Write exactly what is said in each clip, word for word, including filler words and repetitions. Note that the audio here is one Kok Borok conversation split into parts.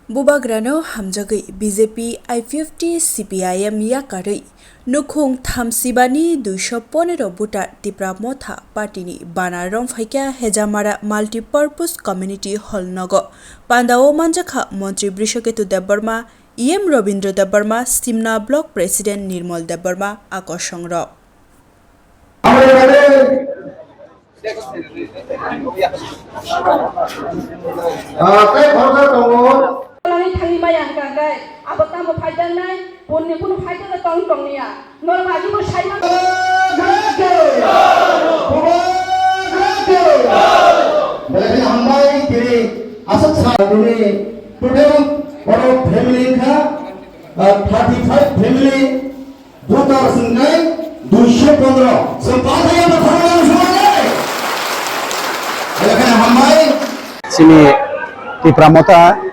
Bubagrano hamjagwi B J P, I P F T, C P I M yakarwi nukhung thamsibani duiso ponero voter Tipra Motha partyni bana romphai kha Hejamara Multipurpose Community Hall nogo. Pandao manjakha Montri Brishaketu Debbarma, E M Robindra Debbarma, Simna Block President Nirmal Debbarma, akosongrok. Ah, tei khoroksa tongo. Ani thangwi maya hwnkha khe, abo tamo phaijaknai, punni kunu phaijak tong tongniya. Norok agi bo sai man. Belai kheno hambai, tini aswk sa tini total borok family wngkha, ah, thirty five family. Voter swngnai duiso pondro. Chwng pathai abo thangwi ang swngnai. Belai kheno hambai. Chini Tipra Motha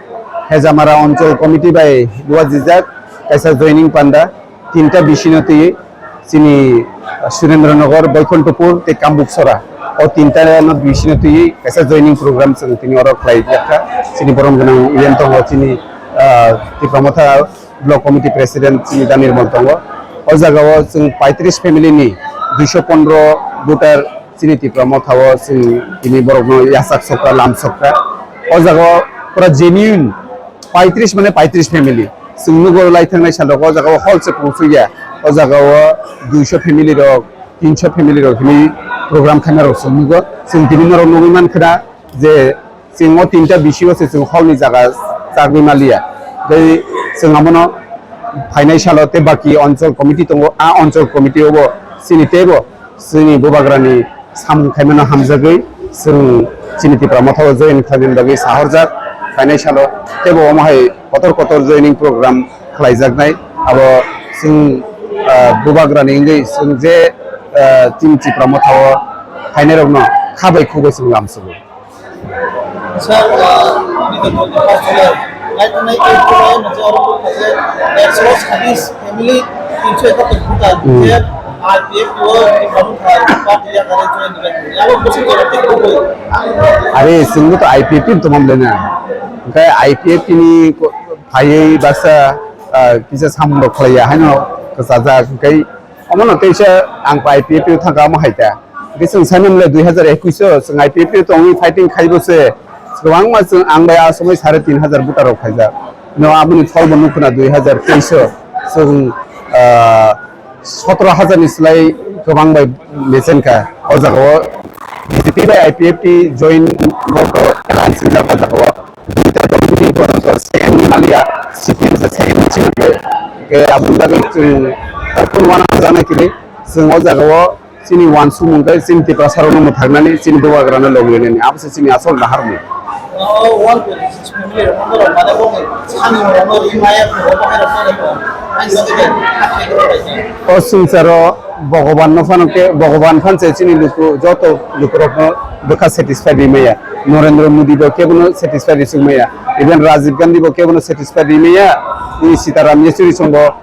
Hejamara Onchol Committee bai luajijak kaisa joining panda tinta bisino twi chini Surendra Nagar, Boikonthopur tei Kambuksora. O tinta no bisino twi kaisa joining program chwng tini oro khlai jakha. Chini borom gwnang event tongo chini, ah, Tipra Motha Block Committee President chini da Nirmal tongo. O jagao chwng paitris family ni duiso pondro voter chini Tipra Motha o chwng tini borokno yachak sokra, lam sokra. O jagao pura genuine paitris mane paitris family. Chwng nugo lai thangnai sal rok o jagao hall se pungsu ya. O jagao duiso family rok, tinso family rok hwnwi program khaina rok chwng nugo. Chwng tini norok nugwi mankha je chwng o tinta bisingo se chwng hall ni jaga chagwi maliya. Tei chwng abono phainai salo tei baki onchol committee tongo, a onchol committee o bo chini teibo chini bubagrani samung khaimano hamjagwi chwng chini Tipra Motha o join khlaimani bagwi sahorjak. Phainai salo teibo omo hai kotor kotor joining program khlaijaknai. Abo chwng, ah, bubagrani wngwi chwng je, ah, chini Tipra Motha o phainairokno kha bai khuk bai chwng lamsogo. Sir, ah, nini to first year. Right now, eight to nine, je oro ko je, ekso chhabis family, tinso ekattor voter, Hmm. je I P F T o, ni babu thai, party ya kare join dibe. Abo bosong jora tik ko. Are, chwngbo to I P F T ni tongmani le na. Hwnkhe I P F T ni ko-, phaiwi baksa, ah, kisa samung rok khlaiya, haino kwchajak, hwnkhe omono teisa ang I P F T o thangkha, omo hai ta. Hwnkhe chwng saimano le dui hazar ekush o chwng I P F T o tongwi fighting khaibo se kwbangma chwng ang bai a somoi sare tin hazar voter rok khaijak. No aboni pholbo nukho na dui hazar teis o chwng, ah, sotoro hazar ni slai kwbang bai mechen kha. O jaga o B J P bai I P F T join vote o alliance wngjak o jaga o. Duita dol bini bono to second ni maliya, C P M se second ni chini khe. Khe aboni bagwi chwng, uh, phone wana janai kiri, chwng o jaga o chini uansukmung khe chini Tiprasa rokno mwthaknani chini bubagrano lobwi nani, abo se chini asol naharmung. O swngcharo Bhogoban no phano khe, Bhogoban phan se chini luku, joto lukurokno bwkha satisfied ri maya. Narendra Modi bo kebono satisfied ri suk maya. Even Rajiv Gandhi bo kebono satisfied ri maya. Ni Sitaram Yechury song bo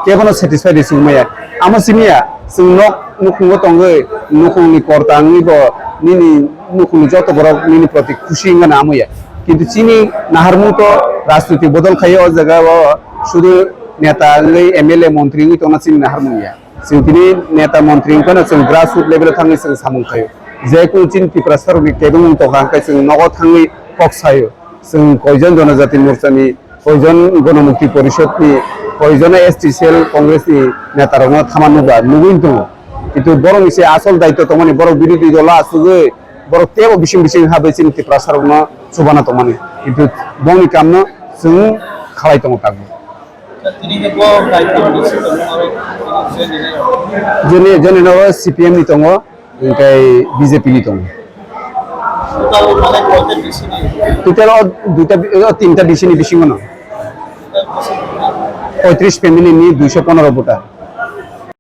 kebono satisfied ri suk maya. Amo simiya, chwng nok nukhungo tongwi, nukhungni korta wngwi bo nini nukhungni joto borok nini proti khusi wngna amo ya. Kintu chini naharmung to rajniti bodol khai o jaga o sudu neta wngwi M L A montri wngwi tongna chini naharmung ya. Chwng tini neta montri wngkhano chwng grassroot level o thangwi chwng samung khaio. Je kunu chini Tiprasa rokni kebengmung tongkha hwnkhe chwng nogo thangwi kok saio. Chwng koijon Jonojati Morchani, koijon Gonomukti Porishod ni, koijon S T cell Congress ni neta rokno thama nukba nugwi tongo. Kintu borokni se asol daityo tongmani borok birodhi dolo asugwi borok teibo bising bising habwi chini Tiprasa rokno chubana tongmani. Kintu bongni kamno chwng khalai tongo tabuk. Tini khe bo daityo ni sitongmung aro jeni, jeni no C P M ni tongo, hwnkhe B J P ni tongo. Total mane koita D C ni? Total o duita, o tinta D C ni bisingo no. Poitris family ni duiso ponoro voter.